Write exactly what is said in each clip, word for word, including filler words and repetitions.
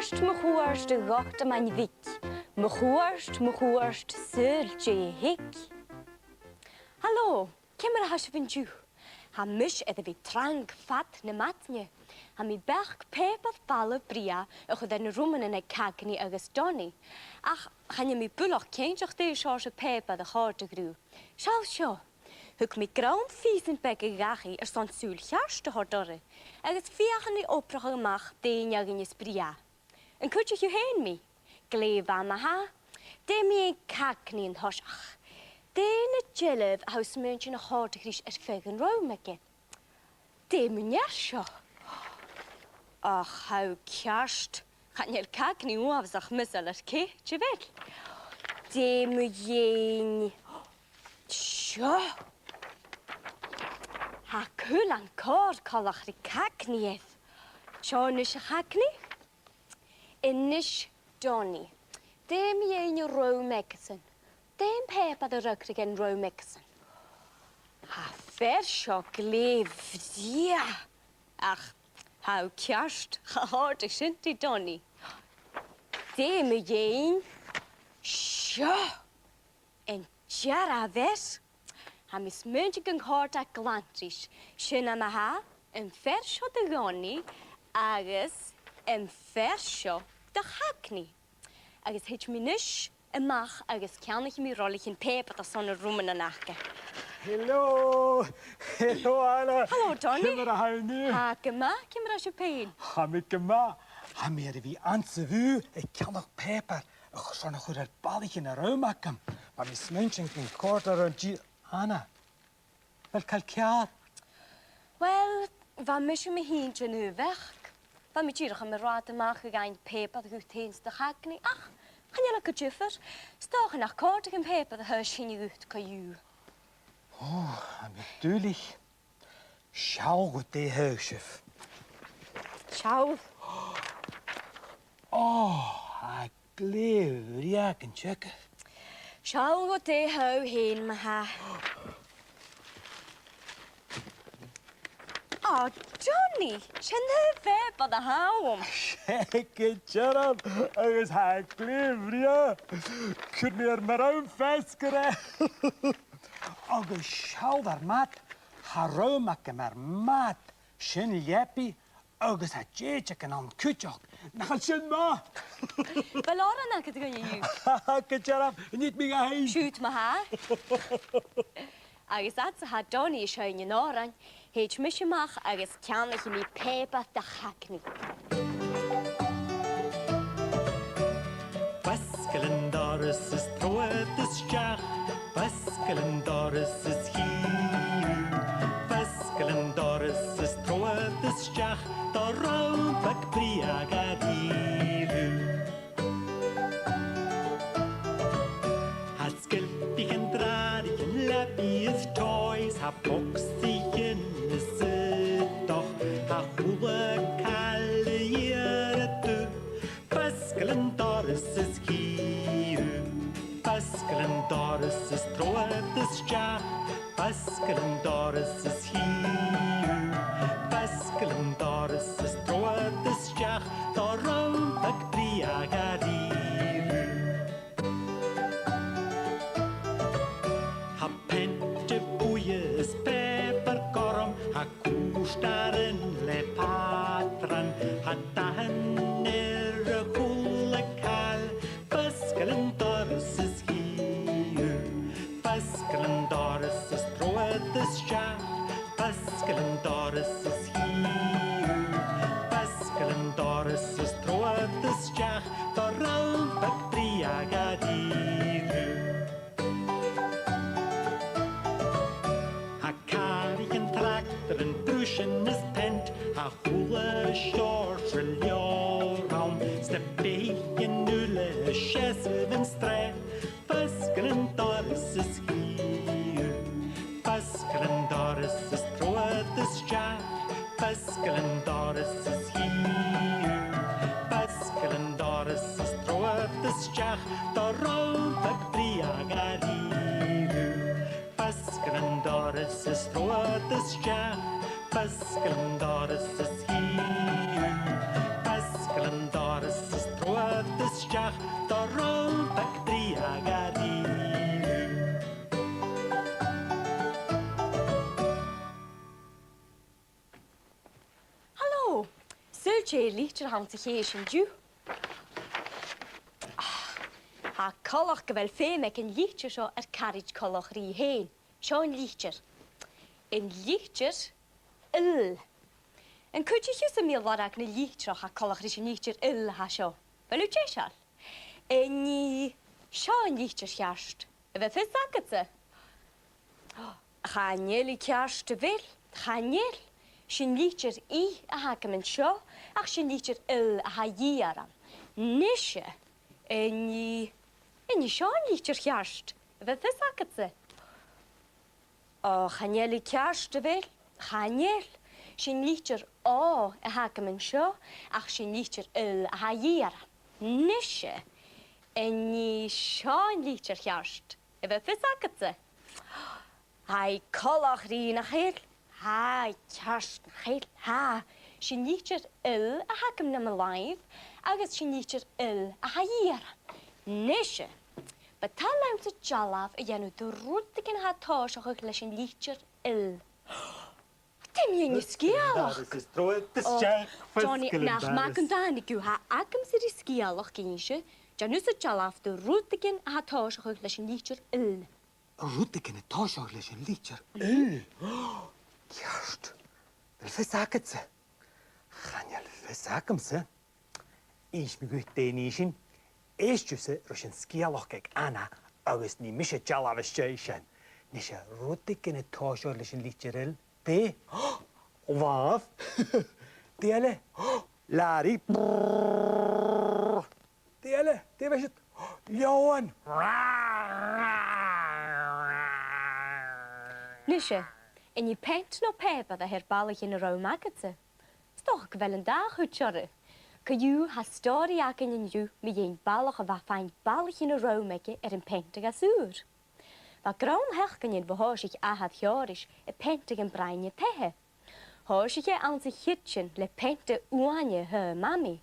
Mo chuairt, a ghotaman bhig, mo chuairt, mo chuairt, saoil dè thig. Halò, ciamar a tha sibh an-diugh? Tha mise air a bhith trang fad na maidne. Tha mi a' beachdachadh pàipear-balla brèagha a chur air na rumannan aig Cagnaidh agus Donnie. Ach chan eil mi buileach cinnteach dè seòrsa pàipear a chòrdadh riutha. Seall seo. Thug mi grunn phìosan beaga dhachaigh airson sùil cheart a thoirt orra, agus feuchaidh mi obrachadh a-mach dè an fheadhainn as brèagha. An cuidich thu fhèin mi? Glè mhath ma-thà. Dè mu dheidhinn Cagnaidh an toiseach? Dè na dealbhan a tha thu a' smaointinn a chòrdadh ris air feadh an rùm aige? Dè mun fhear seo? Ach, tha thu ceart. Chan eil Cagnaidh uabhasach measail air cèic, a bheil? Dè mu dheidhinn seo? Tha cuilean còir coltach ri Cagnaidh air. Seo a-nis, a Chagnaidh. A-nis, Donnie. Dè mu dheidhinn an rùm aigesan? Dè am pàipear a fhreagradh an rùm aigesan? Tha am fear seo glè bhrèagha. Ach tha thu ceart, cha chòrdadh sin ri Donnie. Dè mu dheidhinn seo? An dearbh fhear? Tha mi a' smaointinn gun còrd e glan ris. Sin e ma-thà, am fear seo do Dhonnie agus am fear seo do Chagnaidh. Agus thèid mi a-nis a-mach agus ceannaichidh mi roilichean pàipeir airson na rumannan aca. Hello! Hello, Anna! Hello, Donnie! Ciamar a tha thu an-diugh? Tha gu math, ciamar a tha sibh fhèin? Tha mi gu math. Tha mi air a bhith anns a' bhùth a' ceannach pàipear airson a chur air ballaichean an rùm agam. Bha mi a' smaointinn gun còrd e rium. Anna, a bheil càil ceàrr? Uill, bha mise mi fhìn den aon bheachd. Bha mi dìreach air mo rathad a-mach a dh'fhaighinn pàipear dhut fhèin 's do Chagnaidh, ach chan eil e gu diofar. 'S dòcha nach còrdadh am pàipear a thagh sinne riut co-dhiù. Ò, tha mi duilich. Seall dhomh dè thagh sibh. Seall. Ò, tha e glè bhrèagha gun teagamh. Seall dhomh dè thagh thu fhèin, ma-thà. Ò, Donnie, sin a' phàipear a th' annam. 'S e gu dearbh, agus tha e glè bhrèagha. Chuir mi air mo rùm feasgar e. Agus seall air m' ad, tha rùm agam air m' ad, sin leabaidh, agus tha dèideagan ann cuideachd. Nach eil sin math? A bheil òran agad dhuinn an-diugh? Gu dearbh, nì mi dha fhèin. Siuthad ma-thà. Agus fhad 's a tha Donnie a' seinn an òrain, thèid mise a-mach agus ceannaichidh mi pàipear do Chagnaidh. Fosgail an doras is trobhad a-steach, fosgail an doras is chì thu. Fosgail an doras is trobhad a-steach, do rùm beag brèagha a-rithist. Tha sgeilpichean, dràraichean, leabaidh is toys, tha bogsaichean is aodach, tha a h-uile càil a dh'iarras tu. Fosgail an doras is chì thu. Fosgail an doras is trobhad a-steach. Fosgail an doras is chì thu. Fosgail an doras is trobhad a-steach. Do rùm beag brèagha a-rithist. Tha peant buidhe is pàipear gorm, tha cùirtearan le pàtran, tha dathan air a h-uile càil. Fosgail an doras is chì thu. Fosgail an doras is trobhad a-steach. Fosgail an doras is chì thu. Fosgail an doras is trobhad a-steach. Do rùm beag brèagha a-rithist. Tha càraichean, tractaran, bruisean is peant, tha a h-uile seòrsa leabhar ann, 's na beathaichean uile a' seasamh an sreath. Fosgail an doras is chì thu. Fosgail an doras is trobhad a-steach. Fosgail an doras is chì thu. Fosgail an doras is trobhad a-steach. Do rùm beag brèagha a-rithist. Fosgail an doras is trobhad a-steach. Fosgail an doras is chì thu. Fosgail an doras is Rùbag brèagha ri. Halò! Saoil dè an litir a th' anns a' chèis an-diugh? Ah, tha coltach gu bheil feum aig an litir seo air caraid coltach rithe fhèin. Seo an litir. An litir L. An cuidich thusa mi a lorg na litreach a tha coltach ris an litir L a tha seo? A bheil thu deiseil? An e seo an litir cheart? A bheil fios agadsa? Chan eil i ceart, a bheil? Chan eil. 'S e an litir I a th' agam an seo, ach 's e an litir L a tha a dhìth orm. Nise, an e, an e seo an litir cheart? A bheil fios agadsa? Ò, chan eil i ceart, a bheil? Chan eil. 'S e an litir O a th' agam an seo, ach 's e an litir L a tha a dhìth orm. Nise, an e seo an litir cheart? A bheil fios agadsa? Tha i coltach rithe, nach eil? Tha i ceart, nach eil? Tha. 'S e an litir L a th' agam nam làimh, agus 's e an litir L a tha a dhìth orm. Nise, bu toil leamsa dealbh a dhèanamh de rudeigin a tha a' tòiseachadh leis an litir L. Dè mu dheidhinn an sgeulachd? Ò, Johnny, nach math gun tàinig thu, tha agamsa ri sgeulachd innse. Dèan thusa dealbh de rudeigin a tha a' tòiseachadh leis an litir L. Rudeigin a' tòiseachadh leis an litir L? Ceart. A bheil fios agadsa? Chan eil fios agamsa. Innsidh mi dhut dè nì sinn. Èist thusa ris an sgeulachd aig Anna agus nì mise dealbh às dèidh sin. Nise, rudeigin a' tòiseachadh leis an litir L. Dè? Làmh. Dè eile? Làraidh. Brrrr. Dè eile? Dè bha siud? Leòmhann. Nise, an e peant no pàipear a th' air ballaichean an rùm agadsa? 'S dòcha gu bheil an dà chuid orra. Co-dhiù, tha stòiridh againn an-diugh mu dheidhinn balach a bha a' faighinn ballaichean an rùm aige air am peantadh às ùr. Bha grunn sheachdainean bho thòisich athair Sheòrais a' peantadh am broinn an taighe. Thòisich e anns a' chidsin le peanta uaine a thagh Mamaidh.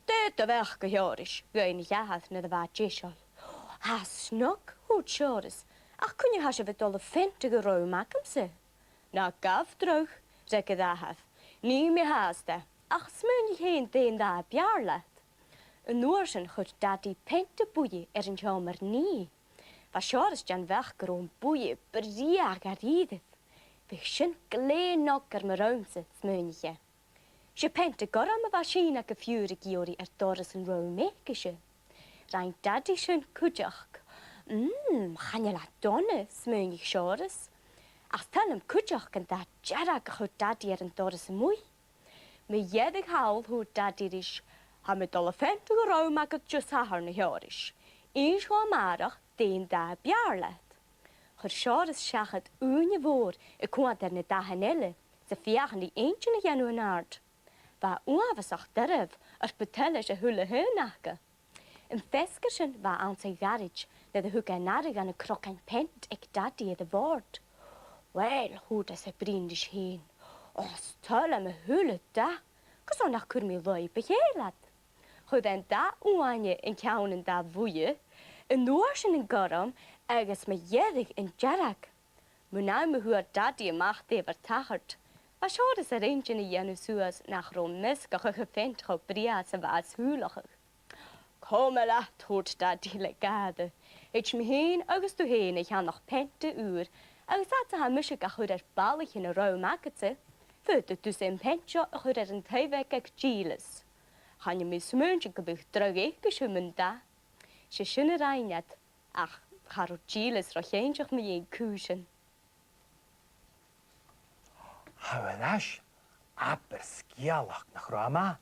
"Dè do bheachd, a Sheòrais?" dh'fhaighnich athair nuair a bha e deiseil. "Tha e snog," thuirt Seòras, "ach cuin a tha sibh a' dol a pheantadh an rùm agamsa?" "Na gabh dragh," fhreagair athair, "nì mi fhathast e, ach smaoinich fhèin dè an dath a b' fheàrr leat." An uair sin chuir Dadaidh peanta buidhe air an t-seòmar-nighe. Bha Seòras den bheachd gun robh am buidhe brèagha dha-rìribh. "Bhiodh sin glè snog air mo rùmsa," smaoinich e. 'S e peanta gorm a bha a' sìneadh gu fiughair ag iarraidh air doras an rùm aicese. Rinn Dadaidh sin cuideachd. "Mm, chan eil e dona," smaoinich Seòras. "Ach 's toil leam cuideachd an dath dearg a chuir Dadaidh air an doras a-muigh." Mu dheireadh thall thuirt Dadaidh ris, "Tha mi a' dol a pheantadh an rùm agad Disathairne, a Sheòrais. Innis dhomh a-màireach dè an dath a b' fheàrr leat." Chuir Seòras seachad ùine mhòr a' coimhead air na dathan eile, 's a' feuchainn ri inntinn a dhèanamh an-àird. Bha e uabhasach doirbh, oir bu toil leis a h-uile h-aon aca. Am feasgar sin bha e anns a' gharaids nuair a thug e an aire dha na crogain peant aig Dadaidh air a' bhòrd. "Uill," thuirt e 's e a' bruidhinn ris fhèin, "ò, 's toil leam a h-uile dath, gus an nach cuir mi lùib a chèile iad." Chuir e an dath uaine an ceann an dath bhuidhe, an uair sin an gorm, agus mu dheireadh an dearg. Mun àm a fhuair Dadaidh a-mach dè bha air tachairt, bha Seòras air inntinn a dhèanamh suas nach robh measgachadh a' pheant cho brèagha 's a bha e a' sùileachadh. "Coma leat," thuirt Dadaidh le gàire. "Thèid mi fhèin agus tu fhèin a cheannach peanta ùr, agus fhad 's a tha mise ga chur air ballaichean an rùm agadsa, faodaidh tusa am peant seo a chur air an taigh-bheag aig Dìleas. Chan eil mi a' smaointinn gum biodh dragh aicese mun dath." 'S e sin a rinn iad, ach cha robh Dìleas ro chinnteach mu dheidhinn cùisean. Tha thu air ais. Abair sgeulachd, nach robh e math?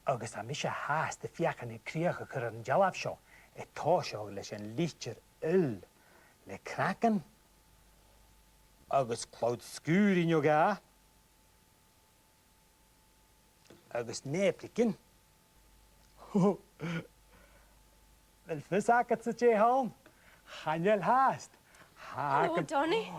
Agus tha mise fhathast a' feuchainn ri crìoch a chur air an dealbh seo, a' tòiseachadh leis an litir L, le cnagan agus clobhd-sgùraidh no dhà. Agus nèapraigean. A bheil fios agadsa dè th' ann? Chan eil fhathast. Tha... Hello, agam, Donnie.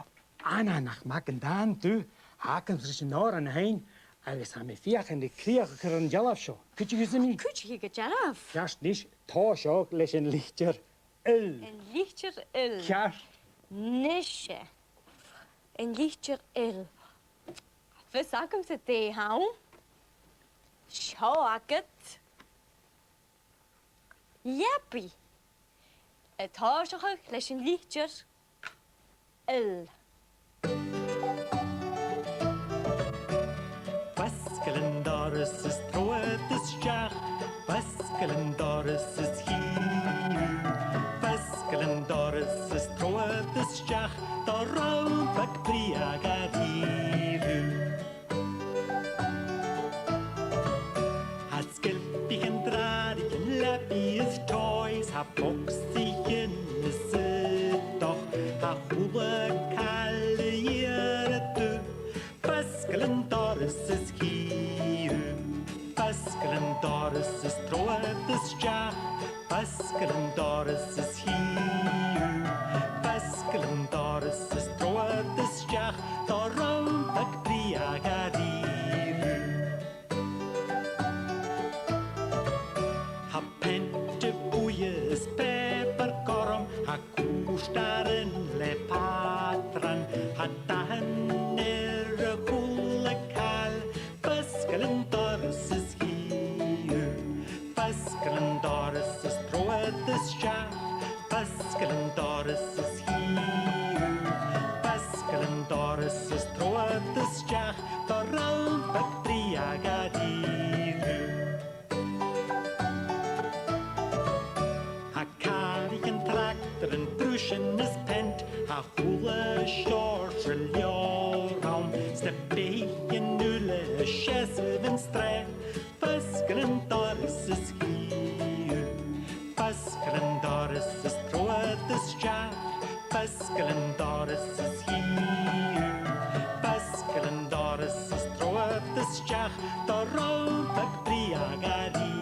Anna, nach math gun tàinig thu. Tha agamsa ris an òran fhaighinn, agus tha mi a' feuchainn ri crìoch a chur air an dealbh seo. Cuidichidh thusa mi? Cuidichidh gu dearbh. Ceart a-nis. Tòisichidh leis an litir L. An litir L. Ceart. Nise. An litir L. Tha fios agamsa dè th' ann. Seo agad. Leabaidh. A' tòiseachadh leis an litir L. Faisg air an doras is trobhad a-steach, faisg air an doras is chì thu, faisg air an doras is trobhad a-steach, do rann beag brèagha a-rithist. Tha sgeilpichean, dràraichean, leabaidhean is toys, tha bogsa-cheann is aodach, tha a h-uile càil a dh'iarras tu. Faisg air an doras is chì thu, faisg air an doras is trobhad a-steach, faisg air an doras is chì thu, faisg air an doras is trobhad a-steach, do rann beag brèagha a-rithist. Tha peant buidhe is pàipear gorm, tha cùirtearan le pàtran, tha dathan air a h-uile càil, faisg air an doras is chì thu, faisg air an doras is trobhad a-steach, faisg air an doras is chì thu, faisg air an doras is trobhad a-steach, do rann beag brèagha a-rithist. Tha càraichean, tractaran, bruisean is peant, tha a h-uile seòrsa leabhar ann, 's na beathaichean uile, seasamh an t-sreath, faisg air an doras is chì thu, faisg air an doras is trobhad a-steach, faisg air an doras is chì thu, faisg air an doras is trobhad a-steach, do rann beag brèagha a-rithist.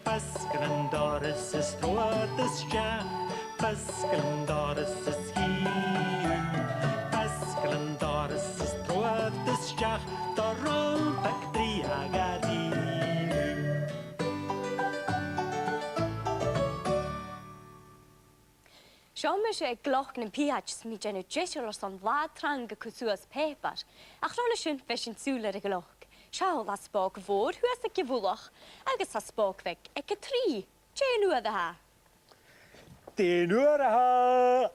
Faisg air an doras is trobhad a-steach, faisg air an doras is chì thu, faisg air an doras is trobhad a-steach, do rann beag brèagha a-rithist. Seo mise aig Gleoc nam Pìobaid, 's mi a' dèanamh deiseil airson latha trang a chur suas pàipear. Ach roimhe sin, bheir sinn sùil air a' ghleoc. Seall, tha spòg mhòr shuas aig a' mhullach, agus tha spòg bheag aig a trì. Dè an uair a tha e? Dè an uair a tha e?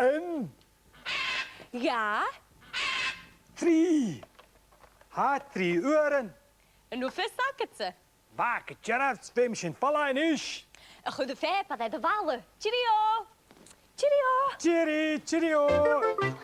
Aon. Dhà. Trì. Tha trì uairean. An robh fios agadsa? Bha, gu dearbh, 's feumaidh sinn falbh a-nis. A chur am pàipear air a' bhalla. Tìoraidh! Tìoraidh! Tìoraidh, tìoraidh!